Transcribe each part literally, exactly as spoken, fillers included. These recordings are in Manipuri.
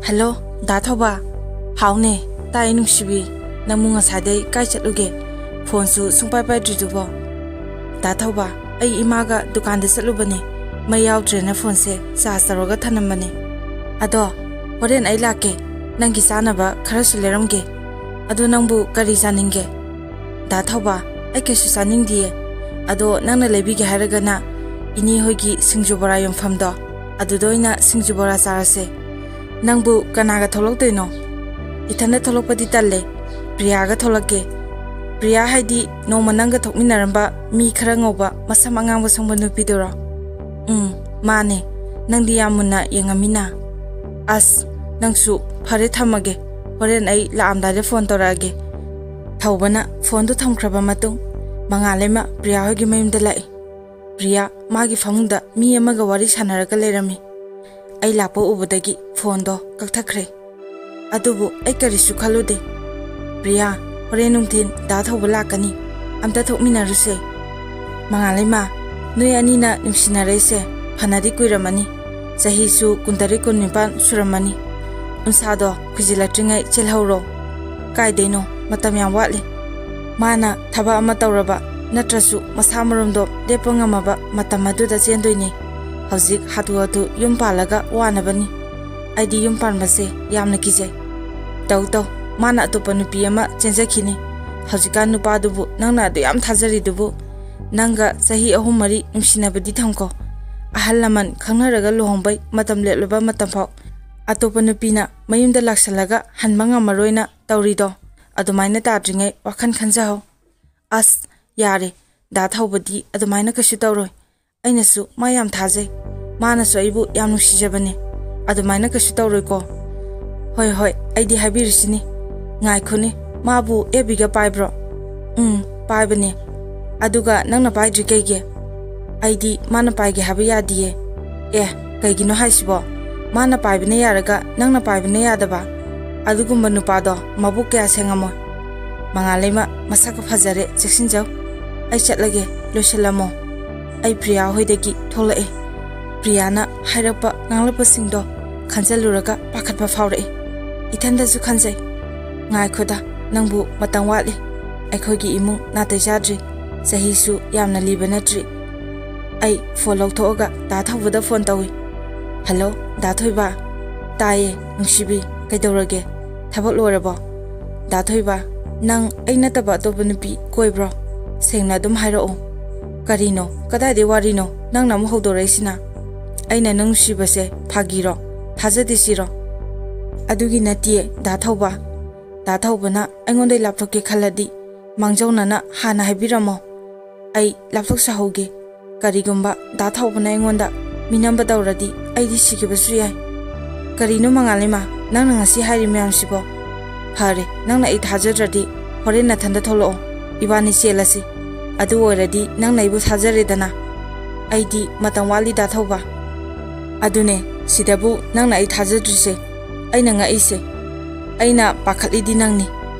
ꯍꯜꯂꯣ, ꯗꯥ ꯊꯧꯕ꯫ ꯍꯥꯎꯅꯦ, ꯇꯥꯏ ꯅꯨꯡꯁꯤꯕꯤ꯫ ꯅꯪꯕꯨ ꯉꯁꯥꯏꯗꯩ ꯀꯥꯏ ꯆꯠꯂꯨꯒꯦ? ꯐꯣꯟꯁꯨ ꯁꯨꯡꯄꯥꯏ ꯄꯥꯏꯗ꯭ꯔꯤꯗꯨꯕꯣ? ꯗꯥ ꯊꯧꯕ, ꯑꯩ ꯏꯃꯥꯒ ꯗꯨꯀꯥꯟꯗ ꯆꯠꯂꯨꯕꯅꯦ꯫ ꯃꯩ ꯌꯥꯎꯗ꯭ꯔꯦꯅ ꯐꯣꯟꯁꯦ ꯆꯥꯔꯖ ꯇꯧꯔꯒ ꯊꯅꯝꯕꯅꯦ꯫ ꯑꯗꯣ, ꯍꯣꯔꯦꯟ ꯑꯩ ꯂꯥꯛꯀꯦ꯫ ꯅꯪꯒꯤ ꯆꯥꯅꯕ ꯈꯔꯁꯨ ꯂꯩꯔꯝꯒꯦ꯫ ꯑꯗꯣ ꯅꯪꯕꯨ ꯀꯔꯤ ꯆꯥꯅꯤꯡꯒꯦ? ꯗꯥ ꯊꯧꯕ, ꯑꯩ ꯀꯩꯁꯨ ꯆꯥꯅꯤꯡꯗꯤꯌꯦ꯫ ꯑꯗꯣ ꯅꯪꯅ ꯂꯩꯕꯤꯒꯦ ꯍꯥꯏꯔꯒꯅ ꯏꯅꯦ ꯍꯣꯏꯒꯤ ꯁꯤꯡꯖꯨ ꯕꯣꯔꯥ ꯌꯣꯟꯐꯝꯗꯣ, ꯑꯗꯨꯗ ꯑꯣꯏꯅ ꯁꯤꯡꯖꯨ ꯕꯣꯔꯥ ꯆꯥꯔꯁꯦ꯫ ꯅꯪꯕꯨ ꯀꯅꯥꯒ ꯊꯣꯛꯂꯛꯇꯣꯏꯅꯣ? ꯏꯊꯟꯗ ꯊꯣꯛꯂꯛꯄꯗꯤ ꯇꯜꯂꯦ꯫ ꯄ꯭ꯔꯤꯌꯥꯒ ꯊꯣꯛꯂꯛꯀꯦ꯫ ꯄ꯭ꯔꯤꯌꯥ ꯍꯥꯏꯗꯤ ꯅꯣꯡꯃ ꯅꯪꯒ ꯊꯣꯛꯃꯤꯟꯅꯔꯝꯕ ꯃꯤ ꯈꯔ ꯉꯧꯕ ꯃꯁꯝ ꯑꯉꯥꯡꯕ ꯁꯪꯕ ꯅꯨꯄꯤꯗꯨꯔꯣ? ꯎꯝ, ꯃꯥꯅꯦ꯫ ꯅꯪꯗꯤ ꯌꯥꯝ ꯃꯨꯟꯅ ꯌꯦꯡꯉꯝꯃꯤꯅ꯫ ꯑꯁ, ꯅꯪꯁꯨ ꯐꯔꯦ, ꯊꯝꯃꯒꯦ꯫ ꯍꯣꯔꯦꯟ ꯑꯩ ꯂꯥꯛꯑꯝꯗꯥꯏꯗ ꯐꯣꯟ ꯇꯧꯔꯛꯑꯒꯦ꯫ ꯊꯧꯕꯅ ꯐꯣꯟꯗꯨ ꯊꯝꯈ꯭ꯔꯕ ꯃꯇꯨꯡ, ꯃꯉꯥꯂꯩꯃ ꯄ꯭ꯔꯤꯌꯥ ꯍꯣꯏꯒꯤ ꯃꯌꯨꯝꯗ ꯂꯥꯛꯏ꯫ ꯄ꯭ꯔꯤꯌꯥ ꯃꯥꯒꯤ ꯐꯃꯨꯡꯗ ꯃꯤ ꯑꯃꯒ ꯋꯥꯔꯤ ꯁꯥꯟꯅꯔꯒ ꯂꯩꯔꯝꯃꯤ꯫ ꯑꯩ ꯂꯥꯛꯄ ꯎꯕꯗꯒꯤ ꯐꯣꯟꯗꯣ ꯀꯛꯊꯠꯈ꯭ꯔꯦ꯫ ꯑꯗꯨꯕꯨ ꯑꯩ ꯀꯔꯤꯁꯨ ꯈꯜꯂꯨꯗꯦ꯫ "ꯄ꯭ꯔꯤꯌꯥ, ꯍꯣꯔꯦꯟ ꯅꯨꯡꯊꯤꯟ ꯗꯥ ꯊꯧꯕ ꯂꯥꯛꯀꯅꯤ꯫ ꯑꯝꯇ ꯊꯣꯛꯃꯤꯟꯅꯔꯨꯁꯦ꯫" "ꯃꯉꯥꯂꯩꯃ, ꯅꯣꯏ ꯑꯅꯤꯅ ꯅꯨꯡꯁꯤꯅꯔꯛꯏꯁꯦ ꯐꯅꯗꯤ ꯀꯨꯏꯔꯝꯃꯅꯤ꯫ ꯆꯍꯤꯁꯨ ꯀꯨꯟꯇꯔꯦꯠ ꯀꯨꯟꯅꯤꯄꯥꯟ ꯁꯨꯔꯝꯃꯅꯤ꯫ ꯎꯟꯁꯥꯗꯣ ꯈꯨꯏꯖꯤꯜꯂꯛꯇ꯭ꯔꯤꯉꯩ ꯆꯦꯜꯍꯧꯔꯣ꯫" "ꯀꯥꯏꯗꯩꯅꯣ, ꯃꯇꯝ ꯌꯥꯝ ꯋꯥꯠꯂꯤ꯫ ꯃꯥꯅ ꯊꯕꯛ ꯑꯃ ꯇꯧꯔꯕ, ꯅꯠꯇ꯭ꯔꯁꯨ ꯃꯁꯥ ꯃꯔꯣꯝꯗꯣ ꯂꯦꯞꯄ ꯉꯝꯃꯕ ꯃꯇꯝ ꯑꯗꯨꯗ ꯆꯦꯟꯗꯣꯏꯅꯤ꯫ ꯍꯧꯖꯤꯛ ꯍꯥꯊꯨ ꯍꯥꯊꯨ ꯌꯨꯝ ꯄꯥꯜꯂꯒ ꯋꯥꯅꯕꯅꯤ꯫ ꯑꯩꯗꯤ ꯌꯨꯝ ꯄꯥꯟꯕꯁꯦ ꯌꯥꯝꯅ ꯀꯤꯖꯩ꯫" "ꯇꯧ ꯇꯧ, ꯃꯥꯅ ꯑꯇꯣꯞꯄ ꯅꯨꯄꯤ ꯑꯃ ꯆꯦꯟꯖꯈꯤꯅꯤ꯫ ꯍꯧꯖꯤꯛꯀꯥꯟ ꯅꯨꯄꯥꯗꯨꯕꯨ ꯅꯪꯅ ꯑꯗꯨ ꯌꯥꯝ ꯊꯥꯖꯔꯤꯗꯨꯕꯨ꯫ ꯅꯪꯒ ꯆꯍꯤ ꯑꯍꯨꯝ ꯃꯔꯤ ꯅꯨꯡꯁꯤꯅꯕꯗꯤ ꯊꯝꯈꯣ꯫ ꯑꯍꯜ ꯂꯃꯟ ꯈꯪꯅꯔꯒ ꯂꯨꯍꯣꯡꯕꯩ ꯃꯇꯝ ꯂꯦꯞꯂꯕ ꯃꯇꯝꯐꯥꯎ ꯑꯇꯣꯞꯄ ꯅꯨꯄꯤꯅ ꯃꯌꯨꯝꯗ ꯂꯥꯛꯁꯜꯂꯒ ꯍꯟꯕ ꯉꯝꯃꯔꯣꯏꯅ ꯇꯧꯔꯤꯗꯣ, ꯑꯗꯨꯃꯥꯏꯅ ꯇꯥꯗ꯭ꯔꯤꯉꯩ ꯋꯥꯈꯜ ꯈꯟꯖꯍꯧ꯫" "ꯑꯁ, ꯌꯥꯔꯦ, ꯗꯥ ꯊꯧꯕꯗꯤ ꯑꯗꯨꯃꯥꯏꯅ ꯀꯩꯁꯨ ꯇꯧꯔꯣꯏ꯫ ꯑꯩꯅꯁꯨ ꯃꯥ ꯌꯥꯝ ꯊꯥꯖꯩ꯫ ꯃꯥꯅꯁꯨ ꯑꯩꯕꯨ ꯌꯥꯝ ꯅꯨꯡꯁꯤꯖꯕꯅꯦ꯫ ꯑꯗꯨꯃꯥꯏꯅ ꯀꯩꯁꯨ ꯇꯧꯔꯣꯏꯀꯣ꯫" "ꯍꯣꯏ, ꯍꯣꯏ, ꯑꯩꯗꯤ ꯍꯥꯏꯕꯤꯔꯤꯁꯤꯅꯤ꯫" "ꯉꯥꯏꯈꯣꯅꯦ, ꯃꯥꯕꯨ ꯑꯦꯐ ꯕꯤꯒ ꯄꯥꯏꯕ꯭ꯔꯣ?" "ꯎꯝ, ꯄꯥꯏꯕꯅꯦ꯫" "ꯑꯗꯨꯒ ꯅꯪꯅ ꯄꯥꯏꯗ꯭ꯔꯤ ꯀꯩꯒꯤ?" "ꯑꯩꯗꯤ ꯃꯥꯅ ꯄꯥꯏꯒꯦ ꯍꯥꯏꯕ ꯌꯥꯗꯤꯌꯦ꯫" "ꯑꯦ, ꯀꯩꯒꯤꯅꯣ ꯍꯥꯏꯁꯤꯕꯣ? ꯃꯥꯅ ꯄꯥꯏꯕꯅ ꯌꯥꯔꯒ ꯅꯪꯅ ꯄꯥꯏꯕꯅ ꯌꯥꯗꯕ? ꯑꯗꯨꯒꯨꯝꯕ ꯅꯨꯄꯥꯗꯣ ꯃꯕꯨꯛ ꯀꯌꯥ ꯁꯦꯡꯉꯝꯃꯣꯏ꯫" "ꯃꯉꯥꯂꯩꯃ, ꯃꯁꯛꯀ ꯐꯖꯔꯦ, ꯆꯦꯛꯁꯤꯟꯖꯧ꯫ ꯑꯩ ꯆꯠꯂꯒꯦ, ꯂꯣꯏꯁꯤꯜꯂꯝꯃꯣ꯫" ꯑꯩ ꯄ꯭ꯔꯤꯌꯥ ꯍꯣꯏꯗꯒꯤ ꯊꯣꯛꯂꯛꯑꯦ꯫ ꯄ꯭ꯔꯤꯌꯥꯅ ꯍꯥꯏꯔꯛꯄ ꯉꯥꯡꯂꯛꯄꯁꯤꯡꯗꯣ ꯈꯟꯖꯜꯂꯨꯔꯒ ꯄꯥꯈꯠꯄ ꯐꯥꯎꯔꯛꯏ꯫ ꯏꯊꯟꯗꯁꯨ ꯈꯟꯖꯩ꯫ "ꯉꯥꯏꯈꯣꯗ, ꯅꯪꯕꯨ ꯃꯇꯝ ꯋꯥꯠꯂꯤ꯫ ꯑꯩꯈꯣꯏꯒꯤ ꯏꯃꯨꯡ ꯅꯥꯇꯩ ꯆꯥꯗ꯭ꯔꯤ꯫ ꯆꯍꯤꯁꯨ ꯌꯥꯝꯅ ꯂꯤꯕ ꯅꯠꯇ꯭ꯔꯤ꯫" ꯑꯩ ꯐꯣꯟ ꯂꯧꯊꯣꯛꯑꯒ ꯗꯥ ꯊꯧꯕꯗ ꯐꯣꯟ ꯇꯧꯏ꯫ "ꯍꯜꯂꯣ, ꯗꯥ ꯊꯣꯏꯕ?" "ꯇꯥꯏꯌꯦ, ꯅꯨꯡꯁꯤꯕꯤ꯫ ꯀꯩꯗꯧꯔꯒꯦ? ꯊꯕꯛ ꯂꯣꯏꯔꯕꯣ?" "ꯗꯥ ꯊꯣꯏꯕ, ꯅꯪ ꯑꯩ ꯅꯠꯇꯕ ꯑꯇꯣꯞꯄ ꯅꯨꯄꯤ ꯀꯣꯏꯕ꯭ꯔꯣ? ꯁꯦꯡꯅ ꯑꯗꯨꯝ ꯍꯥꯏꯔꯛꯑꯣ꯫" "ꯀꯔꯤꯅꯣ? ꯀꯗꯥꯏꯗꯩ ꯋꯥꯔꯤꯅꯣ ꯅꯪꯅ ꯑꯃꯨꯛ ꯍꯧꯗꯣꯔꯛꯏꯁꯤꯅ? ꯑꯩꯅ ꯅꯪ ꯅꯨꯡꯁꯤꯕꯁꯦ ꯐꯥꯒꯤꯔꯣ? ꯊꯥꯖꯗꯦ ꯁꯤꯔꯣ?" "ꯑꯗꯨꯒꯤ ꯅꯠꯇꯤꯌꯦ, ꯗꯥ ꯊꯧꯕ꯫ ꯗꯥ ꯊꯧꯕꯅ ꯑꯩꯉꯣꯟꯗꯩ ꯂꯥꯞꯊꯣꯛꯀꯦ ꯈꯜꯂꯗꯤ ꯃꯥꯡꯖꯧꯅꯅ ꯍꯥꯟꯅ ꯍꯥꯏꯕꯤꯔꯝꯃꯣ꯫ ꯑꯩ ꯂꯥꯞꯊꯣꯛꯆꯍꯧꯒꯦ꯫ ꯀꯔꯤꯒꯨꯝꯕ ꯗꯥ ꯊꯧꯕꯅ ꯑꯩꯉꯣꯟꯗ ꯃꯤꯅꯝꯕ ꯇꯧꯔꯗꯤ ꯑꯩꯗꯤ ꯁꯤꯈꯤꯕꯁꯨ ꯌꯥꯏ꯫" "ꯀꯔꯤꯅꯣ ꯃꯉꯥꯜꯂꯩꯃ, ꯅꯪꯅ ꯉꯁꯤ ꯍꯥꯏꯔꯤ ꯃꯌꯥꯝꯁꯤꯕꯣ? ꯐꯔꯦ, ꯅꯪꯅ ꯑꯩ ꯊꯥꯖꯗ꯭ꯔꯗꯤ ꯍꯣꯔꯦꯟ ꯅꯊꯟꯗ ꯊꯣꯛꯂꯛꯑꯣ꯫ ꯏꯕꯥꯅꯤ ꯆꯦꯜꯂꯁꯤ꯫ ꯑꯗꯨ ꯑꯣꯏꯔꯗꯤ ꯅꯪꯅ ꯑꯩꯕꯨ ꯊꯥꯖꯔꯦꯗꯅ꯫" "ꯑꯩꯗꯤ ꯃꯇꯝ ꯋꯥꯠꯂꯤ, ꯗꯥ ꯊꯧꯕ꯫" "ꯑꯗꯨꯅꯦ, ꯁꯤꯗꯕꯨ ꯅꯪꯅ ꯑꯩ ꯊꯥꯖꯗ꯭ꯔꯤꯁꯦ꯫ ꯑꯩꯅ ꯉꯛꯏꯁꯦ꯫ ꯑꯩꯅ ꯄꯥꯈꯠꯂꯤꯗꯤ ꯅꯪꯅꯤ꯫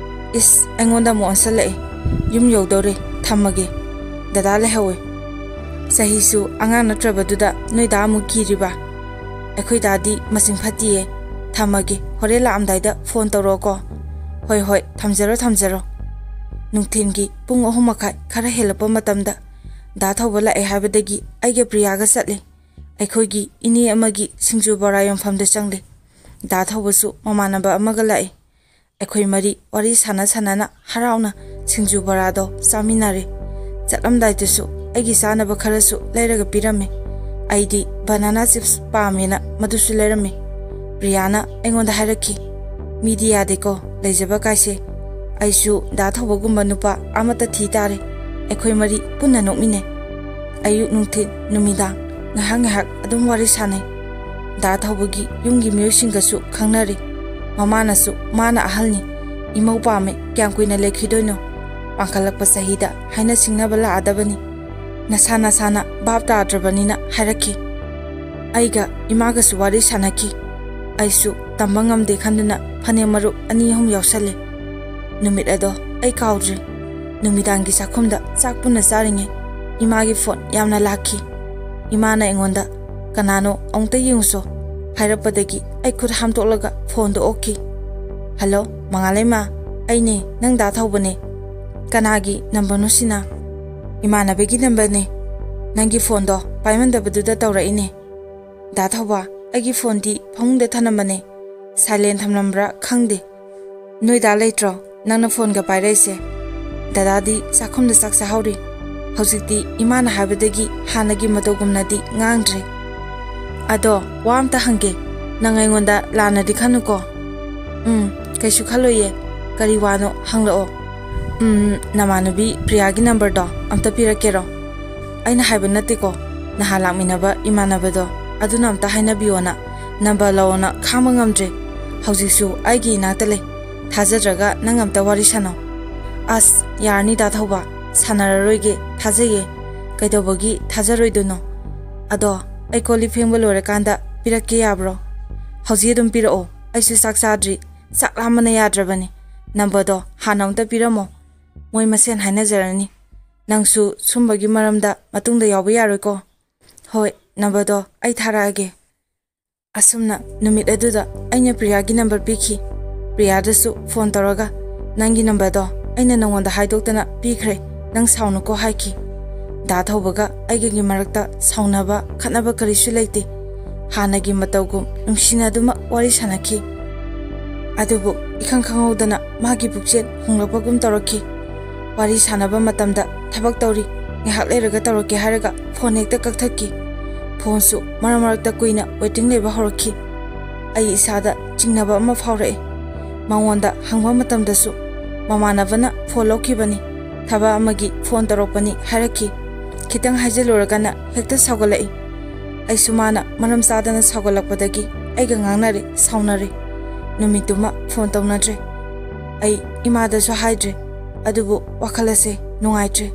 ꯏꯁ, ꯑꯩꯉꯣꯟꯗ ꯑꯃꯨꯛ ꯑꯣꯟꯁꯜꯂꯛꯑꯦ꯫ ꯌꯨꯝ ꯌꯧꯗꯧꯔꯦ꯫ ꯊꯝꯃꯒꯦ꯫ ꯗꯗꯥ ꯂꯩꯍꯧꯋꯦ꯫" "ꯆꯍꯤꯁꯨ ꯑꯉꯥꯡ ꯅꯠꯇ꯭ꯔꯕꯗꯨꯗ ꯅꯣꯏ ꯗꯥ ꯑꯃꯨꯛ ꯀꯤꯔꯤꯕ?" "ꯑꯩꯈꯣꯏ ꯗꯥꯗꯤ ꯃꯆꯤꯡ ꯐꯠꯇꯤꯌꯦ꯫ ꯊꯝꯃꯒꯦ, ꯍꯣꯔꯦꯟ ꯂꯥꯛꯑꯝꯗꯥꯏꯗ ꯐꯣꯟ ꯇꯧꯔꯛꯑꯣꯀꯣ꯫" "ꯍꯣꯏ, ꯍꯣꯏ, ꯊꯝꯖꯔꯣ, ꯊꯝꯖꯔꯣ꯫" ꯅꯨꯡꯊꯤꯜꯒꯤ ꯄꯨꯡ ꯑꯍꯨꯝ ꯃꯈꯥꯏ ꯈꯔ ꯍꯦꯜꯂꯛꯄ ꯃꯇꯝꯗ ꯗꯥ ꯊꯧꯕ ꯂꯥꯛꯑꯦ ꯍꯥꯏꯕꯗꯒꯤ ꯑꯩꯒ ꯄ꯭ꯔꯤꯌꯥꯒ ꯆꯠꯂꯦ꯫ ꯑꯩꯈꯣꯏꯒꯤ ꯏꯅꯦ ꯑꯃꯒꯤ ꯁꯤꯡꯖꯨ ꯕꯣꯔꯥ ꯌꯣꯟꯐꯝꯗ ꯆꯪꯂꯦ꯫ ꯗꯥ ꯊꯧꯕꯁꯨ ꯃꯃꯥꯟꯅꯕ ꯑꯃꯒ ꯂꯥꯛꯑꯦ꯫ ꯑꯩꯈꯣꯏ ꯃꯔꯤ ꯋꯥꯔꯤ ꯁꯥꯟꯅ ꯁꯥꯟꯅꯅ ꯍꯔꯥꯎꯅ ꯁꯤꯡꯖꯨ ꯕꯣꯔꯥꯗꯣ ꯆꯥꯃꯤꯟꯅꯔꯦ꯫ ꯆꯠꯂꯝꯗꯥꯏꯗꯁꯨ ꯑꯩꯒꯤ ꯆꯥꯅꯕ ꯈꯔꯁꯨ ꯂꯩꯔꯒ ꯄꯤꯔꯝꯃꯦ꯫ ꯑꯩꯗꯤ banana chips ꯄꯥꯝꯃꯦꯅ ꯃꯗꯨꯁꯨ ꯂꯩꯔꯝꯃꯦ꯫ ꯄ꯭ꯔꯤꯌꯥꯅ ꯑꯩꯉꯣꯟꯗ ꯍꯥꯏꯔꯛꯈꯤ, "ꯃꯤꯗꯤ ꯌꯥꯗꯦꯀꯣ, ꯂꯩꯖꯕ ꯀꯥꯏꯁꯦ꯫" ꯑꯩꯁꯨ ꯗꯥ ꯊꯧꯕꯒꯨꯝꯕ ꯅꯨꯄꯥ ꯑꯃꯠꯇ ꯊꯤ ꯇꯥꯔꯦ꯫ ꯑꯩꯈꯣꯏ ꯃꯔꯤ ꯄꯨꯟꯅ ꯅꯣꯛꯃꯤꯟꯅꯩ꯫ ꯑꯌꯨꯛ, ꯅꯨꯡꯊꯤꯜ, ꯅꯨꯃꯤꯗꯥꯡ ꯉꯥꯏꯍꯥꯛ ꯉꯥꯏꯍꯥꯛ ꯑꯗꯨꯝ ꯋꯥꯔꯤ ꯁꯥꯟꯅꯩ꯫ ꯗꯥ ꯊꯧꯕꯒꯤ ꯌꯨꯝꯒꯤ ꯃꯤꯑꯣꯏꯁꯤꯡꯒꯁꯨ ꯈꯪꯅꯔꯦ꯫ ꯃꯃꯥꯅꯁꯨ ꯃꯥꯅ ꯑꯍꯜꯅꯤ, ꯏꯃꯧ ꯄꯥꯝꯃꯦ, ꯀꯌꯥꯝ ꯀꯨꯏꯅ ꯂꯩꯈꯤꯗꯣꯏꯅꯣ? ꯄꯥꯟꯈꯠꯂꯛꯄ ꯆꯍꯤꯗ ꯍꯥꯏꯅ ꯁꯤꯡꯅꯕ ꯂꯥꯛꯑꯗꯕꯅꯤ꯫ ꯅꯁꯥ ꯅꯁꯥꯅ ꯚꯥꯞ ꯇꯥꯗ꯭ꯔꯕꯅꯤꯅ ꯍꯥꯏꯔꯛꯈꯤ꯫ ꯑꯩꯒ ꯏꯃꯥꯒꯁꯨ ꯋꯥꯔꯤ ꯁꯥꯟꯅꯈꯤ꯫ ꯑꯩꯁꯨ ꯇꯝꯕ ꯉꯝꯗꯦ ꯈꯟꯗꯨꯅ ꯐꯅꯦꯛ ꯃꯔꯨꯞ ꯑꯅꯤ ꯑꯍꯨꯝ ꯌꯥꯎꯁꯜꯂꯦ꯫ ꯅꯨꯃꯤꯠ ꯑꯗꯣ ꯑꯩ ꯀꯥꯎꯗ꯭ꯔꯤ꯫ ꯅꯨꯃꯤꯗꯥꯡꯒꯤ ꯆꯥꯛꯈꯨꯝꯗ ꯆꯥꯛ ꯄꯨꯟꯅ ꯆꯥꯔꯤꯉꯩ ꯏꯃꯥꯒꯤ ꯐꯣꯟ ꯌꯥꯝꯅ ꯂꯥꯛꯈꯤ꯫ ꯏꯃꯥꯅ ꯑꯩꯉꯣꯟꯗ, "ꯀꯅꯥꯅꯣ ꯑꯃꯨꯛꯇ ꯌꯦꯡꯉꯨꯁꯣ, ꯍꯥꯏꯔꯛꯄꯗꯒꯤ ꯑꯩ ꯈꯨꯠ ꯍꯥꯝꯗꯣꯛꯂꯒ ꯐꯣꯟꯗꯣ ꯑꯣꯛꯈꯤ꯫ "ꯍꯜꯂꯣ, ꯃꯉꯥꯂꯩꯃ, ꯑꯩꯅꯦ, ꯅꯪ ꯗꯥ ꯊꯧꯕꯅꯦ꯫ ꯀꯅꯥꯒꯤ ꯅꯝꯕꯔꯅꯣ ꯁꯤꯅ?" "ꯏꯃꯥꯟꯅꯕꯒꯤ ꯅꯝꯕꯔꯅꯦ꯫ ꯅꯪꯒꯤ ꯐꯣꯟꯗꯣ ꯄꯥꯏꯃꯟꯗꯕꯗꯨꯗ ꯇꯧꯔꯛꯏꯅꯦ꯫ ꯗꯥ ꯊꯧꯕ, ꯑꯩꯒꯤ ꯐꯣꯟꯗꯤ ꯐꯃꯨꯡꯗ ꯊꯅꯝꯕꯅꯦ꯫ ꯁꯥꯏꯂꯦꯟ ꯊꯝꯂꯝꯕ꯭ꯔꯥ ꯈꯪꯗꯦ꯫ ꯅꯣꯏ ꯗꯥ ꯂꯩꯇ꯭ꯔꯣ? ꯅꯪꯅ ꯐꯣꯟꯒ ꯄꯥꯏꯔꯛꯏꯁꯦ?" "ꯗꯗꯥꯗꯤ ꯆꯥꯛꯈꯨꯝꯗ ꯆꯥꯛ ꯆꯥꯍꯧꯔꯤ꯫ ꯍꯧꯖꯤꯛꯇꯤ ꯏꯃꯥꯅ ꯍꯥꯏꯕꯗꯒꯤ ꯍꯥꯟꯅꯒꯤ ꯃꯇꯧꯒꯨꯝꯅꯗꯤ ꯉꯥꯡꯗ꯭ꯔꯦ꯫ ꯑꯗꯣ ꯋꯥ ꯑꯝꯇ ꯍꯪꯒꯦ꯫ ꯅꯪ ꯑꯩꯉꯣꯟꯗ ꯂꯥꯟꯅꯗꯤ ꯈꯟꯅꯨꯀꯣ?" "ꯎꯝ, ꯀꯩꯁꯨ ꯈꯜꯂꯣꯏꯌꯦ꯫ ꯀꯔꯤ ꯋꯥꯅꯣ ꯍꯪꯂꯛꯑꯣ꯫" "ꯎꯝ, ꯅꯃꯥꯟꯅꯕꯤ ꯄ꯭ꯔꯤꯌꯥꯒꯤ ꯅꯝꯕꯔꯗꯣ ꯑꯝꯇ ꯄꯤꯔꯛꯀꯦꯔꯣ?" "ꯑꯩꯅ ꯍꯥꯏꯕ ꯅꯠꯇꯦꯀꯣ, ꯅꯍꯥꯟ ꯂꯥꯛꯃꯤꯟꯅꯕ ꯏꯃꯥꯟꯅꯕꯗꯣ ꯑꯗꯨꯅ ꯑꯝꯇ ꯍꯥꯏꯅꯕꯤꯌꯣꯅ꯫ ꯅꯝꯕꯔ ꯂꯧꯑꯣꯅ ꯈꯥꯡꯕ ꯉꯝꯗ꯭ꯔꯦ꯫ ꯍꯧꯖꯤꯛꯁꯨ ꯑꯩꯒꯤ ꯏꯅꯥꯛꯇ ꯂꯩ꯫ ꯊꯥꯖꯗ꯭ꯔꯒ ꯅꯪ ꯑꯝꯇ ꯋꯥꯔꯤ ꯁꯥꯟꯅꯧ꯫" "ꯑꯁ, ꯌꯥꯔꯅꯤ ꯗꯥ ꯊꯧꯕ, ꯁꯥꯟꯅꯔꯔꯣꯏꯒꯦ, ꯊꯥꯖꯩꯌꯦ꯫ ꯀꯩꯗꯧꯕꯒꯤ ꯊꯥꯖꯔꯣꯏꯗꯣꯏꯅꯣ? ꯑꯗꯣ ꯑꯩ ꯀꯣꯜ ꯂꯤꯛ ꯐꯦꯡꯕ ꯂꯣꯏꯔꯀꯥꯟꯗ ꯄꯤꯔꯛꯀꯦ ꯌꯥꯕ꯭ꯔꯣ?" "ꯍꯧꯖꯤꯛ ꯑꯗꯨꯝ ꯄꯤꯔꯛꯑꯣ, ꯑꯩꯁꯨ ꯆꯥꯛ ꯆꯥꯗ꯭ꯔꯤ꯫ ꯆꯥꯛ ꯂꯥꯝꯕꯅ ꯌꯥꯗ꯭ꯔꯕꯅꯤ꯫ ꯅꯝꯕꯔꯗꯣ ꯍꯥꯟꯅ ꯑꯝꯇ ꯄꯤꯔꯝꯃꯣ, ꯃꯣꯏ ꯃꯁꯦꯟ ꯍꯥꯏꯅꯖꯔꯅꯤ꯫ ꯅꯪꯁꯨ ꯁꯨꯝꯕꯒꯤ ꯃꯔꯝꯗ ꯃꯇꯨꯡꯗ ꯌꯥꯎꯕ ꯌꯥꯔꯣꯏꯀꯣ꯫" "ꯍꯣꯏ, ꯅꯝꯕꯔꯗꯣ ꯑꯩ ꯊꯥꯔꯛꯑꯒꯦ꯫" ꯑꯁꯨꯝꯅ ꯅꯨꯃꯤꯠ ꯑꯗꯨꯗ ꯑꯩꯅ ꯄ꯭ꯔꯤꯌꯥꯒꯤ ꯅꯝꯕꯔ ꯄꯤꯈꯤ꯫ ꯄ꯭ꯔꯤꯌꯥꯗꯁꯨ ꯐꯣꯟ ꯇꯧꯔꯒ, "ꯅꯪꯒꯤ ꯅꯝꯕꯔꯗꯣ ꯑꯩꯅ ꯅꯉꯣꯟꯗ ꯍꯥꯏꯗꯣꯛꯇꯅ ꯄꯤꯈ꯭ꯔꯦ, ꯅꯪ ꯁꯥꯎꯅꯨꯀꯣ" ꯍꯥꯏꯈꯤ꯫ ꯗꯥ ꯊꯧꯕꯒ ꯑꯩꯒꯒꯤ ꯃꯔꯛꯇ ꯁꯥꯎꯅꯕ ꯈꯠꯅꯕ ꯀꯔꯤꯁꯨ ꯂꯩꯇꯦ꯫ ꯍꯥꯟꯅꯒꯤ ꯃꯇꯧꯒꯨꯝ ꯅꯨꯡꯁꯤꯅꯗꯨꯃꯛ ꯋꯥꯔꯤ ꯁꯥꯟꯅꯈꯤ꯫ ꯑꯗꯨꯕꯨ ꯏꯈꯪ ꯈꯪꯍꯧꯗꯅ ꯃꯥꯒꯤ ꯄꯨꯛꯆꯦꯜ ꯍꯣꯡꯂꯛꯄꯒꯨꯝ ꯇꯧꯔꯛꯈꯤ꯫ ꯋꯥꯔꯤ ꯁꯥꯟꯅꯕ ꯃꯇꯝꯗ, "ꯊꯕꯛ ꯇꯧꯔꯤ, ꯉꯥꯏꯍꯥꯛ ꯂꯩꯔꯒ ꯇꯧꯔꯛꯀꯦ" ꯍꯥꯏꯔꯒ ꯐꯣꯟ ꯍꯦꯛꯇ ꯀꯛꯊꯠꯈꯤ꯫ ꯐꯣꯟꯁꯨ ꯃꯔꯛ ꯃꯔꯛꯇ ꯀꯨꯏꯅ ꯋꯦꯇꯤꯡ ꯂꯩꯕ ꯍꯧꯔꯛꯈꯤ꯫ ꯑꯩ ꯏꯁꯥꯗ ꯆꯤꯡꯅꯕ ꯑꯃ ꯐꯥꯎꯔꯛꯑꯦ꯫ ꯃꯉꯣꯟꯗ ꯍꯪꯕ ꯃꯇꯝꯗꯁꯨ, "ꯃꯃꯥꯟꯅꯕꯅ ꯐꯣꯟ ꯂꯧꯈꯤꯕꯅꯤ, ꯊꯕꯛ ꯑꯃꯒꯤ ꯐꯣꯟ ꯇꯧꯔꯛꯄꯅꯤ" ꯍꯥꯏꯔꯛꯈꯤ꯫ ꯈꯤꯇꯪ ꯍꯥꯏꯖꯤꯜꯂꯨꯔꯒꯅ ꯍꯦꯛꯇ ꯁꯥꯎꯒꯠꯂꯛꯏ꯫ ꯑꯩꯁꯨ ꯃꯥꯅ ꯃꯔꯝ ꯆꯥꯗꯅ ꯁꯥꯎꯒꯠꯂꯛꯄꯗꯒꯤ ꯑꯩꯒ ꯉꯥꯡꯅꯔꯦ, ꯁꯥꯎꯅꯔꯦ꯫ ꯅꯨꯃꯤꯠꯇꯨꯃ ꯐꯣꯟ ꯇꯧꯅꯗ꯭ꯔꯦ꯫ ꯑꯩ ꯏꯃꯥꯗꯁꯨ ꯍꯥꯏꯗ꯭ꯔꯦ, ꯑꯗꯨꯕꯨ ꯋꯥꯈꯜ ꯑꯁꯦ ꯅꯨꯡꯉꯥꯏꯇ꯭ꯔꯦ꯫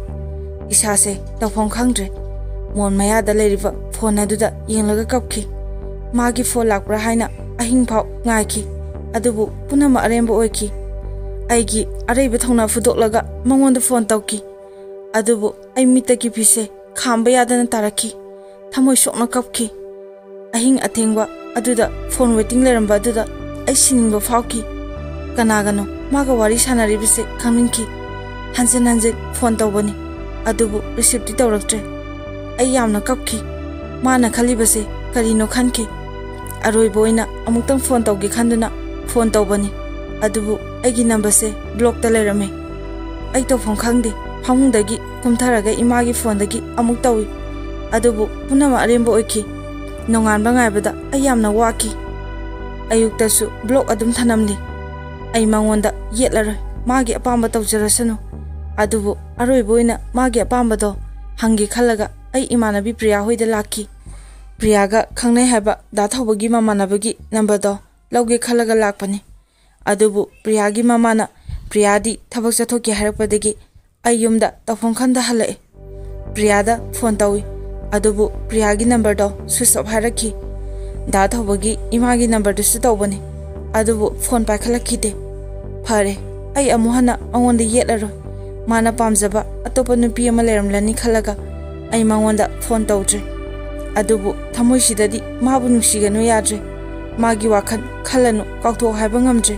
ꯏꯁꯥꯁꯦ ꯇꯧꯐꯝ ꯈꯪꯗ꯭ꯔꯦ꯫ ꯃꯣꯟ ꯃꯌꯥꯗ ꯂꯩꯔꯤꯕ ꯐꯣꯟ ꯑꯗꯨꯗ ꯌꯦꯡꯂꯒ ꯀꯞꯈꯤ꯫ ꯃꯥꯒꯤ ꯐꯣꯟ ꯂꯥꯛꯄ꯭ꯔꯥ ꯍꯥꯏꯅ ꯑꯍꯤꯡ ꯐꯥꯎ ꯉꯥꯏꯈꯤ, ꯑꯗꯨꯕꯨ ꯄꯨꯝꯅꯃꯛ ꯑꯔꯦꯝꯕ ꯑꯣꯏꯈꯤ꯫ ꯑꯩꯒꯤ ꯑꯔꯩꯕ ꯊꯧꯅꯥ ꯐꯨꯗꯣꯛꯂꯒ ꯃꯉꯣꯟꯗ ꯐꯣꯟ ꯇꯧꯈꯤ, ꯑꯗꯨꯕꯨ ꯑꯩ ꯃꯤꯠꯇꯒꯤ ꯄꯤꯁꯦ ꯈꯥꯝꯕ ꯌꯥꯗꯅ ꯇꯥꯔꯛꯈꯤ꯫ ꯊꯃꯣꯏ ꯁꯣꯛꯅ ꯀꯞꯈꯤ꯫ ꯑꯍꯤꯡ ꯑꯊꯦꯡꯕ ꯑꯗꯨꯗ ꯐꯣꯟ ꯋꯦꯇꯤꯡ ꯂꯩꯔꯝꯕ ꯑꯗꯨꯗ ꯑꯩ ꯁꯤꯅꯤꯡꯕ ꯐꯥꯎꯈꯤ꯫ ꯀꯅꯥꯒꯅꯣ ꯃꯥꯒ ꯋꯥꯔꯤ ꯁꯥꯟꯅꯔꯤꯕꯁꯦ ꯈꯪꯅꯤꯡꯈꯤ꯫ ꯍꯟꯖꯤꯟ ꯍꯟꯖꯤꯟ ꯐꯣꯟ ꯇꯧꯕꯅꯤ, ꯑꯗꯨꯕꯨ ꯔꯤꯁꯤꯞꯇꯤ ꯇꯧꯔꯛꯇ꯭ꯔꯦ꯫ ꯑꯩ ꯌꯥꯝꯅ ꯀꯞꯈꯤ꯫ ꯃꯥꯅ ꯈꯜꯂꯤꯕꯁꯦ ꯀꯔꯤꯅꯣ ꯈꯟꯈꯤ꯫ ꯑꯔꯣꯏꯕ ꯑꯣꯏꯅ ꯑꯃꯨꯛꯇꯪ ꯐꯣꯟ ꯇꯧꯒꯦ ꯈꯟꯗꯨꯅ ꯐꯣꯟ ꯇꯧꯕꯅꯤ, ꯑꯗꯨꯕꯨ ꯑꯩꯒꯤ ꯅꯝꯕꯔꯁꯦ ꯕ꯭ꯂꯣꯛꯇ ꯂꯩꯔꯝꯃꯦ꯫ ꯑꯩ ꯇꯧꯐꯝ ꯈꯪꯗꯦ꯫ ꯐꯃꯨꯡꯗꯒꯤ ꯀꯨꯝꯊꯔꯒ ꯏꯃꯥꯒꯤ ꯐꯣꯟꯗꯒꯤ ꯑꯃꯨꯛ ꯇꯧꯏ, ꯑꯗꯨꯕꯨ ꯄꯨꯝꯅꯃꯛ ꯑꯔꯦꯝꯕ ꯑꯣꯏꯈꯤ꯫ ꯅꯣꯡꯉꯥꯟꯕ ꯉꯥꯏꯕꯗ ꯑꯩ ꯌꯥꯝꯅ ꯋꯥꯈꯤ꯫ ꯑꯌꯨꯛꯇꯁꯨ ꯕ꯭ꯂꯣꯛ ꯑꯗꯨꯝ ꯊꯅꯝꯂꯤ꯫ ꯑꯩ ꯃꯉꯣꯟꯗ ꯌꯦꯠꯂꯔꯣꯏ, ꯃꯥꯒꯤ ꯑꯄꯥꯝꯕ ꯇꯧꯖꯔꯁꯅꯨ꯫ ꯑꯗꯨꯕꯨ ꯑꯔꯣꯏꯕ ꯑꯣꯏꯅ ꯃꯥꯒꯤ ꯑꯄꯥꯝꯕꯗꯣ ꯍꯪꯒꯦ ꯈꯜꯂꯒ ꯑꯩ ꯏꯃꯥꯟꯅꯕꯤ ꯄ꯭ꯔꯤꯌꯥ ꯍꯣꯏꯗ ꯂꯥꯛꯈꯤ꯫ ꯄ꯭ꯔꯤꯌꯥꯒ ꯈꯪꯅꯩ ꯍꯥꯏꯕ ꯗꯥ ꯊꯧꯕꯒꯤ ꯃꯃꯥꯟꯅꯕꯒꯤ ꯅꯝꯕꯔꯗꯣ ꯂꯧꯒꯦ ꯈꯜꯂꯒ ꯂꯥꯛꯄꯅꯤ꯫ ꯑꯗꯨꯕꯨ ꯄ꯭ꯔꯤꯌꯥꯒꯤ ꯃꯃꯥꯅ ꯄ꯭ꯔꯤꯌꯥꯗꯤ ꯊꯕꯛ ꯆꯠꯊꯣꯛꯀꯦ ꯍꯥꯏꯔꯛꯄꯗꯒꯤ ꯑꯩ ꯌꯨꯝꯗ ꯇꯧꯐꯝ ꯈꯪꯗ ꯍꯜꯂꯛꯑꯦ꯫ ꯄ꯭ꯔꯤꯌꯥꯗ ꯐꯣꯟ ꯇꯧꯏ, ꯑꯗꯨꯕꯨ ꯄ꯭ꯔꯤꯌꯥꯒꯤ ꯅꯝꯕꯔꯗꯣ ꯁ꯭ꯋꯤꯆ ꯑꯣꯐ ꯍꯥꯏꯔꯛꯈꯤ꯫ ꯗꯥ ꯊꯧꯕꯒꯤ ꯏꯃꯥꯒꯤ ꯅꯝꯕꯔꯗꯨꯁꯨ ꯇꯧꯕꯅꯤ, ꯑꯗꯨꯕꯨ ꯐꯣꯟ ꯄꯥꯏꯈꯠꯂꯛꯈꯤꯗꯦ꯫ ꯐꯔꯦ, ꯑꯩ ꯑꯃꯨꯛ ꯍꯟꯅ ꯃꯉꯣꯟꯗ ꯌꯦꯠꯂꯔꯣꯏ꯫ ꯃꯥꯅ ꯄꯥꯝꯖꯕ ꯑꯇꯣꯞꯄ ꯅꯨꯄꯤ ꯑꯃ ꯂꯩꯔꯝꯂꯅꯤ ꯈꯜꯂꯒ ꯑꯩ ꯃꯉꯣꯟꯗ ꯐꯣꯟ ꯇꯧꯗ꯭ꯔꯦ꯫ ꯑꯗꯨꯕꯨ ꯊꯃꯣꯏꯁꯤꯗꯗꯤ ꯃꯥꯕꯨ ꯅꯨꯡꯁꯤꯒꯅꯨ ꯌꯥꯗ꯭ꯔꯦ꯫ ꯃꯥꯒꯤ ꯋꯥꯈꯜ ꯈꯜꯂꯅꯨ, ꯀꯥꯎꯊꯣꯛ ꯍꯥꯏꯕ ꯉꯝꯗ꯭ꯔꯦ꯫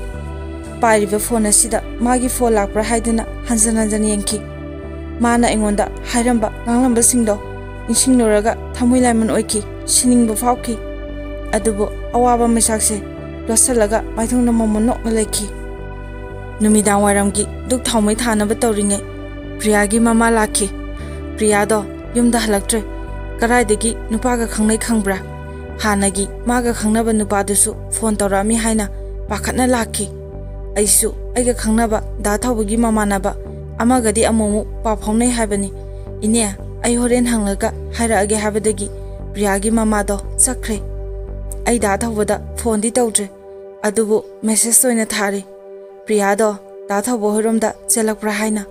ꯄꯥꯏꯔꯤꯕ ꯐꯣꯟ ꯑꯁꯤꯗ ꯃꯥꯒꯤ ꯐꯣꯟ ꯂꯥꯛꯄ꯭ꯔꯥ ꯍꯥꯏꯗꯨꯅ ꯍꯟꯖꯟ ꯍꯟꯖꯟ ꯌꯦꯡꯈꯤ꯫ ꯃꯥꯅ ꯑꯩꯉꯣꯟꯗ ꯍꯥꯏꯔꯝꯕ ꯉꯥꯡꯂꯝꯕꯁꯤꯡꯗꯣ ꯅꯤꯡꯁꯤꯡꯂꯨꯔꯒ ꯊꯃꯣꯏ ꯂꯥꯏꯃꯟ ꯑꯣꯏꯈꯤ, ꯁꯤꯅꯤꯡꯕ ꯐꯥꯎꯈꯤ꯫ ꯑꯗꯨꯕꯨ ꯑꯋꯥꯕ ꯃꯩꯁꯥꯛꯁꯦ ꯂꯣꯠꯁꯤꯜꯂꯒ ꯃꯥꯏꯊꯣꯡꯗ ꯃꯃꯣꯟ ꯅꯣꯛꯅ ꯂꯩꯈꯤ꯫ ꯅꯨꯃꯤꯗꯥꯡ ꯋꯥꯏꯔꯝꯒꯤ ꯙꯨꯛ ꯊꯥꯎꯃꯩ ꯊꯥꯅꯕ ꯇꯧꯔꯤꯉꯩ ꯄ꯭ꯔꯤꯌꯥꯒꯤ ꯃꯃꯥ ꯂꯥꯛꯈꯤ꯫ ꯄ꯭ꯔꯤꯌꯥꯗꯣ ꯌꯨꯝꯗ ꯍꯜꯂꯛꯇ꯭ꯔꯦ꯫ ꯀꯗꯥꯏꯗꯒꯤ ꯅꯨꯄꯥꯒ ꯈꯪꯅꯩ ꯈꯪꯕ꯭ꯔꯥ? ꯍꯥꯟꯅꯒꯤ ꯃꯥꯒ ꯈꯪꯅꯕ ꯅꯨꯄꯥꯗꯨꯁꯨ ꯐꯣꯟ ꯇꯧꯔꯛꯑꯝꯃꯤ ꯍꯥꯏꯅ ꯄꯥꯈꯠꯅ ꯂꯥꯛꯈꯤ꯫ ꯑꯩꯁꯨ ꯑꯩꯒ ꯈꯪꯅꯕ ꯗꯥ ꯊꯧꯕꯒꯤ ꯃꯃꯥꯟꯅꯕ ꯑꯃꯒꯗꯤ ꯑꯃꯨꯛꯃꯨꯛ ꯄꯥꯎ ꯐꯥꯎꯅꯩ ꯍꯥꯏꯕꯅꯤ꯫ "ꯏꯅꯦ, ꯑꯩ ꯍꯣꯔꯦꯟ ꯍꯪꯂꯒ ꯍꯥꯏꯔꯛꯑꯒꯦ" ꯍꯥꯏꯕꯗꯒꯤ ꯄ꯭ꯔꯤꯌꯥꯒꯤ ꯃꯃꯥꯗꯣ ꯆꯠꯈ꯭ꯔꯦ꯫ ꯑꯩ ꯗꯥ ꯊꯧꯕꯗ ꯐꯣꯟꯗꯤ ꯇꯧꯗ꯭ꯔꯦ, ꯑꯗꯨꯕꯨ ꯃꯦꯁꯦꯖ ꯑꯣꯏꯅ ꯊꯥꯔꯦ, ꯄ꯭ꯔꯤꯌꯥꯗꯣ ꯗꯥ ꯊꯧꯕ ꯍꯣꯏꯔꯣꯝꯗ ꯆꯦꯜꯂꯛꯄ꯭ꯔꯥ ꯍꯥꯏꯅ꯫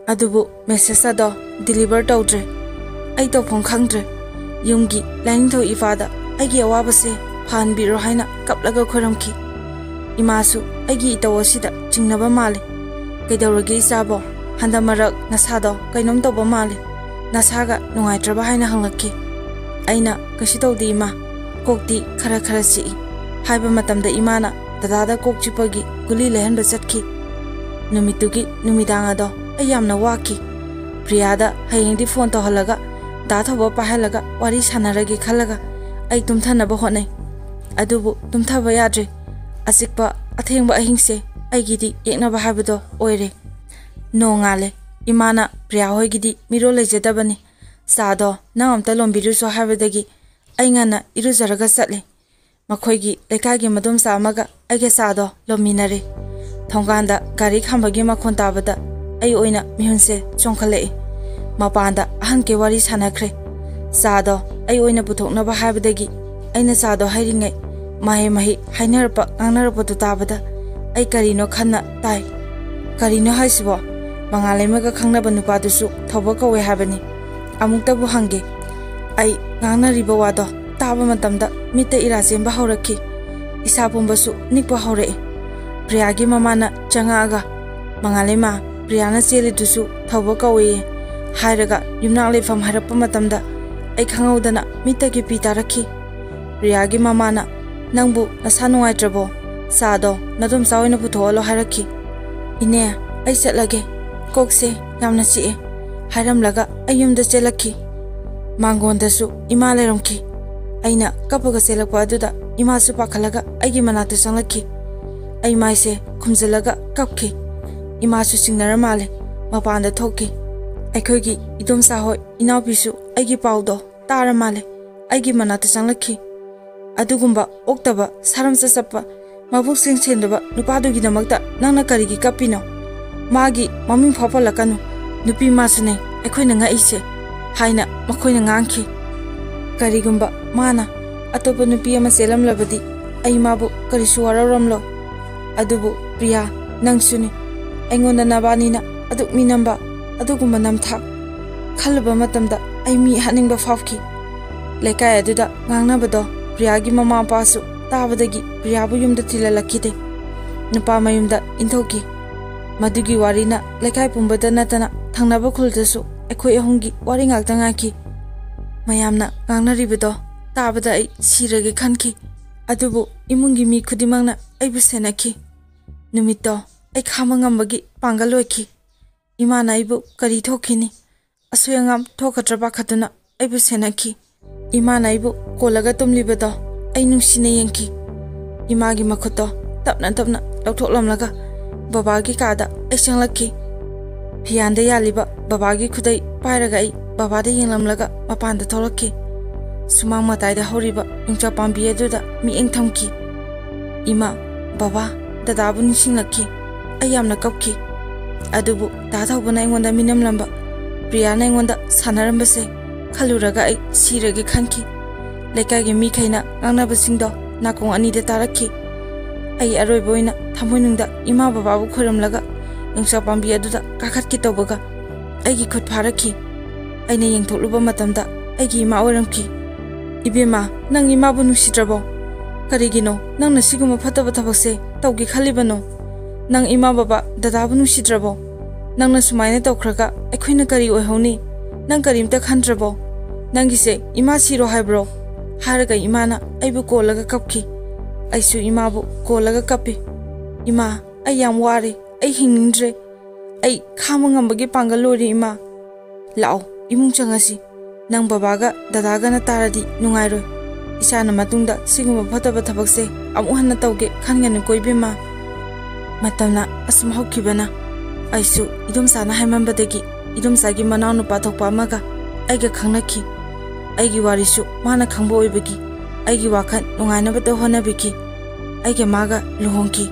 ꯑꯗꯨꯕꯨ ꯃꯦꯁꯦꯖ ꯑꯗꯣ ꯗꯤꯂꯤꯚꯔ ꯇꯧꯗ꯭ꯔꯦ꯫ ꯑꯩ ꯇꯧꯐꯝ ꯈꯪꯗ꯭ꯔꯦ꯫ ꯌꯨꯝꯒꯤ ꯂꯥꯏꯅꯤꯡꯊꯧ ꯏꯄꯥꯗ ꯑꯩꯒꯤ ꯑꯋꯥꯕꯁꯦ ꯐꯍꯟꯕꯤꯔꯣ ꯍꯥꯏꯅ ꯀꯞꯂꯒ ꯈꯣꯏꯔꯝꯈꯤ꯫ ꯏꯃꯥꯁꯨ ꯑꯩꯒꯤ ꯏꯇꯧ ꯑꯁꯤꯗ ꯆꯤꯡꯅꯕ ꯃꯥꯜꯂꯤ꯫ "ꯀꯩꯗꯧꯔꯒꯦ ꯏꯆꯥꯕꯣ? ꯍꯟꯗꯛ ꯃꯔꯛ ꯅꯁꯥꯗꯣ ꯀꯩꯅꯣꯝ ꯇꯧꯕ ꯃꯥꯜꯂꯤ꯫ ꯅꯁꯥꯒ ꯅꯨꯡꯉꯥꯏꯇ꯭ꯔꯕ?" ꯍꯥꯏꯅ ꯍꯪꯂꯛꯈꯤ꯫ ꯑꯩꯅ, "ꯀꯩꯁꯨ ꯇꯧꯗꯦ ꯏꯃꯥ꯫ ꯀꯣꯛꯇꯤ ꯈꯔ ꯈꯔ ꯆꯤꯛꯏ" ꯍꯥꯏꯕ ꯃꯇꯝꯗ ꯏꯃꯥꯅ ꯗꯗꯥꯗ ꯀꯣꯛ ꯆꯤꯛꯄꯒꯤ ꯒꯨꯂꯤ ꯂꯩꯍꯟꯕ ꯆꯠꯈꯤ꯫ ꯅꯨꯃꯤꯠꯇꯨꯒꯤ ꯅꯨꯃꯤꯗꯥꯡ ꯑꯗꯣ ꯑꯩ ꯌꯥꯝꯅ ꯋꯥꯈꯤ꯫ ꯄ꯭ꯔꯤꯌꯥꯗ ꯍꯌꯦꯡꯗꯤ ꯐꯣꯟ ꯇꯧꯍꯜꯂꯒ ꯗꯥ ꯊꯧꯕ ꯄꯥꯏꯍꯜꯂꯒ ꯋꯥꯔꯤ ꯁꯥꯟꯅꯔꯒꯦ ꯈꯜꯂꯒ ꯑꯩ ꯇꯨꯝꯊꯅꯕ ꯍꯣꯠꯅꯩ꯫ ꯑꯗꯨꯕꯨ ꯇꯨꯝꯊꯕ ꯌꯥꯗ꯭ꯔꯦ꯫ ꯑꯆꯤꯛꯄ ꯑꯊꯦꯡꯕ ꯑꯍꯤꯡꯁꯦ ꯑꯩꯒꯤꯗꯤ ꯌꯦꯛꯅꯕ ꯍꯥꯏꯕꯗꯣ ꯑꯣꯏꯔꯦ꯫ ꯅꯣꯡꯉꯥꯜꯂꯦ꯫ ꯏꯃꯥꯅ ꯄ꯭ꯔꯤꯌꯥ ꯍꯣꯏꯒꯤꯗꯤ ꯃꯤꯔꯣꯜ ꯂꯩꯖꯗꯕꯅꯤ꯫ "ꯆꯥꯗꯣ ꯅꯪ ꯑꯝꯇ ꯂꯣꯟꯕꯤꯔꯨꯁꯣ" ꯍꯥꯏꯕꯗꯒꯤ ꯑꯩ ꯉꯟꯅ ꯏꯔꯨꯖꯔꯒ ꯆꯠꯂꯦ꯫ ꯃꯈꯣꯏꯒꯤ ꯂꯩꯀꯥꯏꯒꯤ ꯃꯗꯣꯝꯆꯥ ꯑꯃꯒ ꯑꯩꯒ ꯆꯥꯗꯣ ꯂꯣꯟꯃꯤꯟꯅꯔꯦ꯫ ꯊꯣꯡꯒꯥꯟꯗ ꯒꯥꯔꯤ ꯈꯥꯝꯕꯒꯤ ꯃꯈꯣꯟ ꯇꯥꯕꯗ ꯑꯩ ꯑꯣꯏꯅ ꯃꯤꯍꯨꯟꯁꯦ ꯆꯣꯡꯈꯠꯂꯛꯏ꯫ ꯃꯄꯥꯟꯗ ꯑꯍꯟꯈꯩ ꯋꯥꯔꯤ ꯁꯥꯟꯅꯈ꯭ꯔꯦ꯫ ꯆꯥꯗꯣ ꯑꯩ ꯑꯣꯏꯅ ꯄꯨꯊꯣꯛꯅꯕ ꯍꯥꯏꯕꯗꯒꯤ ꯑꯩꯅ ꯆꯥꯗꯣ ꯍꯩꯔꯤꯉꯩ ꯃꯍꯩ ꯃꯍꯩ ꯍꯥꯏꯅꯔꯛꯄ ꯉꯥꯡꯅꯔꯛꯄꯗꯨ ꯇꯥꯕꯗ ꯑꯩ ꯀꯔꯤꯅꯣ ꯈꯟꯅ ꯇꯥꯏ꯫ "ꯀꯔꯤꯅꯣ ꯍꯥꯏꯁꯤꯕꯣ? ꯃꯉꯥꯂꯩꯃꯒ ꯈꯪꯅꯕ ꯅꯨꯄꯥꯗꯨꯁꯨ ꯊꯧꯕ ꯀꯧꯋꯦ ꯍꯥꯏꯕꯅꯤ꯫ ꯑꯃꯨꯛꯇꯕꯨ ꯍꯪꯒꯦ꯫" ꯑꯩ ꯉꯥꯡꯅꯔꯤꯕ ꯋꯥꯗꯣ ꯇꯥꯕ ꯃꯇꯝꯗ ꯃꯤꯠꯇ ꯏꯔꯥ ꯆꯦꯟꯕ ꯍꯧꯔꯛꯈꯤ꯫ ꯏꯁꯥ ꯄꯨꯝꯕꯁꯨ ꯅꯤꯛꯄ ꯍꯧꯔꯛꯏ꯫ ꯄ꯭ꯔꯤꯌꯥꯒꯤ ꯃꯃꯥꯅ ꯆꯪꯉꯛꯑꯒ, "ꯃꯉꯥꯂꯩꯃ, ꯄ꯭ꯔꯤꯌꯥꯅ ꯆꯦꯜꯂꯤꯗꯨꯁꯨ ꯊꯧꯕ ꯀꯧꯏ" ꯍꯥꯏꯔꯒ ꯌꯨꯝꯅꯥꯛ ꯂꯩꯐꯝ ꯍꯥꯏꯔꯛꯄ ꯃꯇꯝꯗ ꯑꯩ ꯈꯪꯍꯧꯗꯅ ꯃꯤꯠꯇꯒꯤ ꯄꯤ ꯇꯥꯔꯛꯈꯤ꯫ ꯄ꯭ꯔꯤꯌꯥꯒꯤ ꯃꯃꯥꯅ, "ꯅꯪꯕꯨ ꯅꯁꯥ ꯅꯨꯡꯉꯥꯏꯇ꯭ꯔꯕꯣ? ꯆꯥꯗꯣ ꯅꯗꯣꯝꯆꯥ ꯑꯣꯏꯅ ꯄꯨꯊꯣꯛꯍꯜꯂꯣ" ꯍꯥꯏꯔꯛꯈꯤ꯫ "ꯏꯅꯦ, ꯑꯩ ꯆꯠꯂꯒꯦ꯫ ꯀꯣꯛꯁꯦ ꯌꯥꯝꯅ ꯆꯤꯛꯑꯦ" ꯍꯥꯏꯔꯝꯂꯒ ꯑꯩ ꯌꯨꯝꯗ ꯆꯦꯜꯂꯛꯈꯤ꯫ ꯃꯥꯡꯒꯣꯟꯗꯁꯨ ꯏꯃꯥ ꯂꯩꯔꯝꯈꯤ꯫ ꯑꯩꯅ ꯀꯞꯄꯒ ꯆꯦꯜꯂꯛꯄ ꯑꯗꯨꯗ ꯏꯃꯥꯁꯨ ꯄꯥꯈꯠꯂꯒ ꯑꯩꯒꯤ ꯃꯅꯥꯛꯇ ꯆꯪꯂꯛꯈꯤ꯫ ꯑꯩ ꯃꯥꯏꯁꯦ ꯈꯨꯝꯖꯤꯜꯂꯒ ꯀꯞꯈꯤ꯫ ꯏꯃꯥꯁꯨ ꯆꯤꯡꯅꯔ ꯃꯥꯜꯂꯦ꯫ ꯃꯄꯥꯟꯗ ꯊꯣꯛꯈꯤ꯫ ꯑꯩꯈꯣꯏꯒꯤ ꯏꯗꯣꯝꯆꯥ ꯍꯣꯏ ꯏꯅꯥꯎꯄꯤꯁꯨ ꯑꯩꯒꯤ ꯄꯥꯎꯗꯣ ꯇꯥꯔ ꯃꯥꯜꯂꯦ꯫ ꯑꯩꯒꯤ ꯃꯅꯥꯛꯇ ꯆꯪꯂꯛꯈꯤ꯫ "ꯑꯗꯨꯒꯨꯝꯕ ꯑꯣꯛꯇꯕ, ꯁꯥꯔꯝ ꯆꯠꯆꯠꯄ, ꯃꯕꯨꯛ ꯁꯦꯡ ꯁꯦꯡꯗꯕ ꯅꯨꯄꯥꯗꯨꯒꯤꯗꯃꯛꯇ ꯅꯪꯅ ꯀꯔꯤꯒꯤ ꯀꯞꯄꯤꯅꯣ? ꯃꯥꯒꯤ ꯃꯃꯤꯡ ꯐꯥꯎ ꯄꯜꯂꯛꯀꯅꯨ꯫ ꯅꯨꯄꯤ ꯃꯥꯁꯨꯅꯦ ꯑꯩꯈꯣꯏꯅ ꯉꯛꯏꯁꯦ" ꯍꯥꯏꯅ ꯃꯈꯣꯏꯅ ꯉꯥꯡꯈꯤ꯫ "ꯀꯔꯤꯒꯨꯝꯕ ꯃꯥꯅ ꯑꯇꯣꯞꯄ ꯅꯨꯄꯤ ꯑꯃ ꯆꯦꯜꯂꯝꯂꯕꯗꯤ ꯑꯩ ꯃꯥꯕꯨ ꯀꯔꯤꯁꯨ ꯋꯥꯔꯧꯔꯝꯂꯣꯏ꯫ ꯑꯗꯨꯕꯨ ꯄ꯭ꯔꯤꯌꯥ, ꯅꯪꯁꯨꯅꯤ꯫ ꯑꯩꯉꯣꯟꯗ ꯅꯕꯥꯅꯤꯅ ꯑꯗꯨꯛ ꯃꯤꯅꯝꯕ, ꯑꯗꯨꯒꯨꯝꯕ ꯅꯝꯊꯥꯛ ꯈꯜꯂꯨꯕ ꯃꯇꯝꯗ ꯑꯩ ꯃꯤ ꯍꯥꯠꯅꯤꯡꯕ ꯐꯥꯎꯈꯤ"꯫ ꯂꯩꯀꯥꯏ ꯑꯗꯨꯗ ꯉꯥꯡꯅꯕꯗꯣ ꯄ꯭ꯔꯤꯌꯥꯒꯤ ꯃꯃꯥ ꯃꯄꯥꯁꯨ ꯇꯥꯕꯗꯒꯤ ꯄ꯭ꯔꯤꯌꯥꯕꯨ ꯌꯨꯝꯗ ꯊꯤꯜꯍꯜꯂꯛꯈꯤꯗꯦ꯫ ꯅꯨꯄꯥ ꯃꯌꯨꯝꯗ ꯏꯟꯊꯣꯛꯈꯤ꯫ ꯃꯗꯨꯒꯤ ꯋꯥꯔꯤꯅ ꯂꯩꯀꯥꯏ ꯄꯨꯝꯕꯗ ꯅꯠꯇꯅ ꯊꯪꯅꯕ ꯈꯨꯜꯗꯁꯨ ꯑꯩꯈꯣꯏ ꯑꯍꯨꯝꯒꯤ ꯋꯥꯔꯤ ꯉꯥꯛꯇ ꯉꯥꯏꯈꯤ꯫ ꯃꯌꯥꯝꯅ ꯉꯥꯡꯅꯔꯤꯕꯗꯣ ꯇꯥꯕꯗ ꯑꯩ ꯁꯤꯔꯒꯦ ꯈꯟꯈꯤ꯫ ꯑꯗꯨꯕꯨ ꯏꯃꯨꯡꯒꯤ ꯃꯤ ꯈꯨꯗꯤꯡꯃꯛꯅ ꯑꯩꯕꯨ ꯁꯦꯟꯅꯈꯤ꯫ ꯅꯨꯃꯤꯠꯇꯣ ꯑꯩ ꯈꯥꯡꯕ ꯉꯝꯕꯒꯤ ꯄꯥꯡꯒꯜ ꯂꯣꯏꯈꯤ꯫ ꯏꯃꯥꯅ ꯑꯩꯕꯨ ꯀꯔꯤ ꯊꯣꯛꯈꯤꯅꯤ, ꯑꯁꯣꯏ ꯑꯉꯥꯝ ꯊꯣꯛꯀꯗ꯭ꯔꯥ ꯄꯥꯈꯠꯇꯨꯅ ꯑꯩꯕꯨ ꯁꯦꯟꯅꯈꯤ꯫ ꯏꯃꯥꯅ ꯑꯩꯕꯨ ꯀꯣꯜꯂꯒ ꯇꯨꯝꯂꯤꯕꯗꯣ ꯑꯩ ꯅꯨꯡꯁꯤꯅ ꯌꯦꯡꯈꯤ꯫ ꯏꯃꯥꯒꯤ ꯃꯈꯨꯠꯇꯣ ꯇꯞꯅ ꯇꯞꯅ ꯂꯧꯊꯣꯛꯂꯝꯂꯒ ꯕꯕꯥꯒꯤ ꯀꯥꯗ ꯑꯩ ꯆꯪꯂꯛꯈꯤ꯫ ꯐꯤꯌꯥꯟꯗ ꯌꯥꯜꯂꯤꯕ ꯕꯕꯥꯒꯤ ꯈꯨꯗꯩ ꯄꯥꯏꯔꯒ ꯑꯩ ꯕꯕꯥꯗ ꯌꯦꯡꯂꯝꯂꯒ ꯃꯄꯥꯟꯗ ꯊꯣꯛꯂꯛꯈꯤ꯫ ꯁꯨꯃꯥꯡ ꯃꯇꯥꯏꯗ ꯍꯧꯔꯤꯕ ꯌꯣꯡꯆꯥꯛ ꯄꯥꯝꯕꯤ ꯑꯗꯨꯗ ꯃꯤꯠꯌꯦꯡ ꯊꯝꯈꯤ꯫ ꯏꯃꯥ, ꯕꯕꯥ, ꯗꯗꯥꯕꯨ ꯅꯤꯡꯁꯤꯡꯂꯛꯈꯤ꯫ ꯑꯩ ꯌꯥꯝꯅ ꯀꯞꯈꯤ꯫ ꯑꯗꯨꯕꯨ ꯗꯥ ꯊꯧꯕꯅ ꯑꯩꯉꯣꯟꯗ ꯃꯤꯅꯝꯂꯝꯕ, ꯄ꯭ꯔꯤꯌꯥꯅ ꯑꯩꯉꯣꯟꯗ ꯁꯥꯟꯅꯔꯝꯕꯁꯦ ꯈꯜꯂꯨꯔꯒ ꯑꯩ ꯁꯤꯔꯒꯦ ꯈꯟꯈꯤ꯫ ꯂꯩꯀꯥꯏꯒꯤ ꯃꯤꯈꯩꯅ ꯉꯥꯡꯅꯕꯁꯤꯡꯗꯣ ꯅꯥꯀꯣꯡ ꯑꯅꯤꯗ ꯇꯥꯔꯛꯈꯤ꯫ ꯑꯩ ꯑꯔꯣꯏꯕ ꯑꯣꯏꯅ ꯊꯃꯣꯏꯅꯨꯡꯗ ꯏꯃꯥ ꯕꯕꯥꯕꯨ ꯈꯣꯏꯔꯝꯂꯒ ꯌꯣꯡꯆꯥꯛ ꯄꯥꯝꯕꯤ ꯑꯗꯨꯗ ꯀꯥꯈꯠꯀꯦ ꯇꯧꯕꯒ ꯑꯩꯒꯤ ꯈꯨꯠ ꯐꯥꯔꯛꯈꯤ꯫ ꯑꯩꯅ ꯌꯦꯡꯊꯣꯛꯂꯨꯕ ꯃꯇꯝꯗ ꯑꯩꯒꯤ ꯏꯃꯥ ꯑꯣꯏꯔꯝꯈꯤ꯫ "ꯏꯕꯦꯝꯃ, ꯅꯪ ꯏꯃꯥꯕꯨ ꯅꯨꯡꯁꯤꯗ꯭ꯔꯕꯣ? ꯀꯔꯤꯒꯤꯅꯣ ꯅꯪꯅ ꯁꯤꯒꯨꯝꯕ ꯐꯠꯇꯕ ꯊꯕꯛꯁꯦ ꯇꯧꯒꯦ ꯈꯜꯂꯤꯕꯅꯣ? ꯅꯪ ꯏꯃꯥ ꯕꯕꯥ, ꯗꯗꯥꯕꯨ ꯅꯨꯡꯁꯤꯗ꯭ꯔꯕꯣ? ꯅꯪꯅ ꯁꯨꯃꯥꯏꯅ ꯇꯧꯈ꯭ꯔꯒ ꯑꯩꯈꯣꯏꯅ ꯀꯔꯤ ꯑꯣꯏꯍꯧꯅꯤ? ꯅꯪ ꯀꯔꯤꯝꯇ ꯈꯟꯗ꯭ꯔꯕꯣ? ꯅꯪꯒꯤꯁꯦ ꯏꯃꯥ ꯁꯤꯔꯣ ꯍꯥꯏꯕ꯭ꯔꯣ?" ꯍꯥꯏꯔꯒ ꯏꯃꯥꯅ ꯑꯩꯕꯨ ꯀꯣꯜꯂꯒ ꯀꯞꯈꯤ꯫ ꯑꯩꯁꯨ ꯏꯃꯥꯕꯨ ꯀꯣꯜꯂꯒ ꯀꯞꯄꯤ꯫ "ꯏꯃꯥ, ꯑꯩ ꯌꯥꯝ ꯋꯥꯔꯦ꯫ ꯑꯩ ꯍꯤꯡꯅꯤꯡꯗ꯭ꯔꯦ꯫ ꯑꯩ ꯈꯥꯡꯕ ꯉꯝꯕꯒꯤ ꯄꯥꯡꯒꯜ ꯂꯣꯏꯔꯦ, ꯏꯃꯥ꯫ ꯂꯥꯛꯑꯣ, ꯏꯃꯨꯡ ꯆꯪꯉꯁꯤ꯫ ꯅꯪ ꯕꯕꯥꯒ ꯗꯗꯥꯒꯅ ꯇꯥꯔꯗꯤ ꯅꯨꯡꯉꯥꯏꯔꯣꯏ꯫ ꯏꯆꯥꯅ ꯃꯇꯨꯡꯗ ꯁꯤꯒꯨꯝꯕ ꯐꯠꯇꯕ ꯊꯕꯛꯁꯦ ꯑꯃꯨꯛ ꯍꯟꯅ ꯇꯧꯒꯦ ꯈꯟꯒꯅꯨꯀꯣ, ꯏꯕꯦꯝꯃ꯫" ꯃꯇꯝꯅ ꯑꯁꯨꯝ ꯍꯧꯈꯤꯕꯅ ꯑꯩꯁꯨ ꯏꯗꯣꯝꯆꯥꯅ ꯍꯥꯏꯃꯟꯕꯗꯒꯤ ꯏꯗꯣꯝꯆꯥꯒꯤ ꯃꯅꯥꯎꯅꯨꯄꯥ ꯊꯣꯛꯄ ꯑꯃꯒ ꯑꯩꯒ ꯈꯪꯅꯈꯤ꯫ ꯑꯩꯒꯤ ꯋꯥꯔꯤꯁꯨ ꯃꯥꯅ ꯈꯪꯕ ꯑꯣꯏꯕꯒꯤ ꯑꯩꯒꯤ ꯋꯥꯈꯜ ꯅꯨꯡꯉꯥꯏꯅꯕꯇ ꯍꯣꯠꯅꯕꯤꯈꯤ꯫ ꯑꯩꯒ ꯃꯥꯒ ꯂꯨꯍꯣꯡꯈꯤ꯫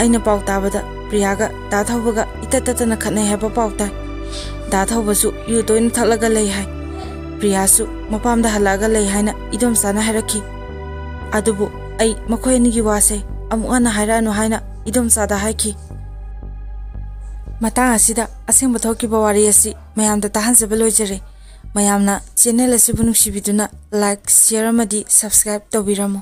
ꯑꯩꯅ ꯄꯥꯎ ꯇꯥꯕꯗ ꯄ꯭ꯔꯤꯌꯥꯒ ꯗꯥ ꯊꯧꯕꯒ ꯏꯇꯠ ꯇꯠꯇꯅ ꯈꯠꯅꯩ ꯍꯥꯏꯕ ꯄꯥꯎ ꯇꯥꯏ꯫ ꯗꯥ ꯊꯧꯕꯁꯨ ꯌꯨ ꯇꯣꯏꯅ ꯊꯛꯂꯒ ꯂꯩ ꯍꯥꯏ꯫ ꯄ꯭ꯔꯤꯌꯥꯁꯨ ꯃꯄꯥꯝꯗ ꯍꯜꯂꯛꯑꯒ ꯂꯩ ꯍꯥꯏꯅ ꯏꯗꯣꯝꯆꯥꯅ ꯍꯥꯏꯔꯛꯈꯤ꯫ ꯑꯗꯨꯕꯨ ꯑꯩ ꯃꯈꯣꯏ ꯑꯅꯤꯒꯤ ꯋꯥꯁꯦ ꯑꯃꯨꯛ ꯍꯟꯅ ꯍꯥꯏꯔꯛꯑꯅꯨ ꯍꯥꯏꯅ ꯏꯗꯣꯝꯆꯥꯗ ꯍꯥꯏꯈꯤ꯫ ꯃꯇꯥꯡ ꯑꯁꯤꯗ ꯑꯁꯦꯡꯕ ꯊꯣꯛꯈꯤꯕ ꯋꯥꯔꯤ ꯑꯁꯤ ꯃꯌꯥꯝꯗ ꯇꯥꯍꯟꯖꯕ ꯂꯣꯏꯖꯔꯦ꯫ ꯃꯌꯥꯝꯅ ꯆꯦꯅꯦꯜ ꯑꯁꯤꯕꯨ ꯅꯨꯡꯁꯤꯕꯤꯗꯨꯅ ꯂꯥꯏꯛ, ꯁꯤꯌꯔ ꯑꯃꯗꯤ ꯁꯕꯁꯀ꯭ꯔꯥꯏꯕ ꯇꯧꯕꯤꯔꯝꯃꯨ꯫